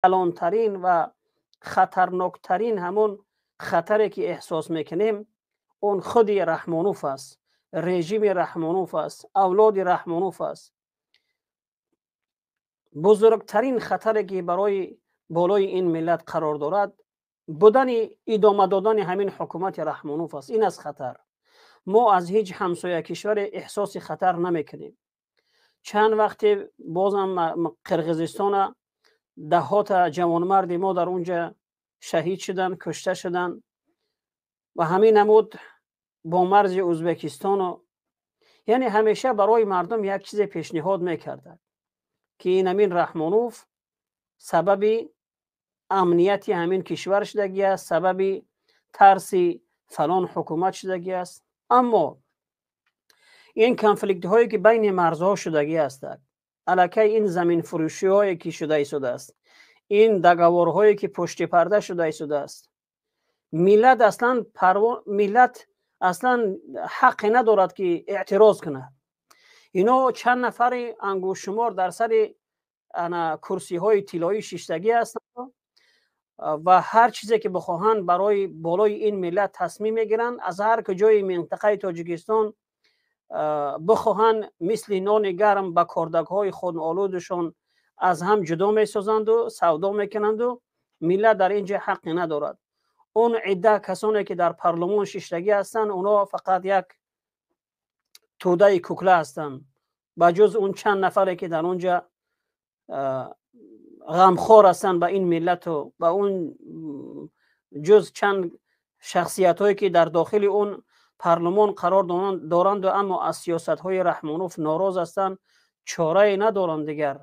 Калонтарин ва хатарноктарин ҳамон хатаре, ки эҳсос мекунем, он худи Раҳмонов аст, режими Раҳмонов аст, авлоди Раҳмонов аст. Бузургтарин хатаре, ки барои болои ин миллат қарор дорад, будани, идома додани ҳамин ҳукумати Раҳмонов аст. Ин аст хатар. Мо аз ҳеҷ ҳамсоя кишваре эҳсоси хатар намекунем. Чанд вақте бозам Қирғизистона даҳҳота ҷавонмарди мо дар унҷа шаҳид шуданд, кушта шуданд ва ҳамин намуд бо марзи Ӯзбекистону, яъне ҳамеша барои мардум як чизе пешниҳод мекардад, ки ин ҳамин Раҳмонов сабаби амнияти ҳамин кишвар шудагӣ аст, сабаби тарси фалон ҳукумат шудагӣ аст. Аммо ин конфликтҳое, ки байни марзҳо шудагӣ ҳастанд, аллакай ин заминфурӯшиҳое, ки шуда истодааст, ин договорҳое, ки пушти парда шуда истодааст, миллат аслан парво, миллат аслан ҳаққе надорад, ки эътироз кунад. Ино чанд нафари ангуштшумор дар сари ана курсиҳои тиллоӣ шиштагӣ ҳастанд ва ҳар чизе, ки бихоҳанд, барои болои ин миллат тасмим мегиранд. Аз ҳар куҷои минтақаи Тоҷикистон бихоҳанд, мисли нони гарм ба кордакҳои хунолудашон аз ҳам ҷудо месозанду савдо мекунанду миллат дар ин ҷо ҳаққе надорад. Он идда касоне, ки дар парлумон шиштагӣ ҳастанд, онҳо фақат як тӯдаи кукла ҳастанд, ба ҷуз он чанд нафаре, ки дар он ҷа ғамхор ҳастанд ба ин миллату ба он ҷуз чанд шахсиятҳое, ки дар дохили он парлумон қарор доранду, аммо аз сиёсатҳои Раҳмонов нороз ҳастанд, чорае надоранд дигар.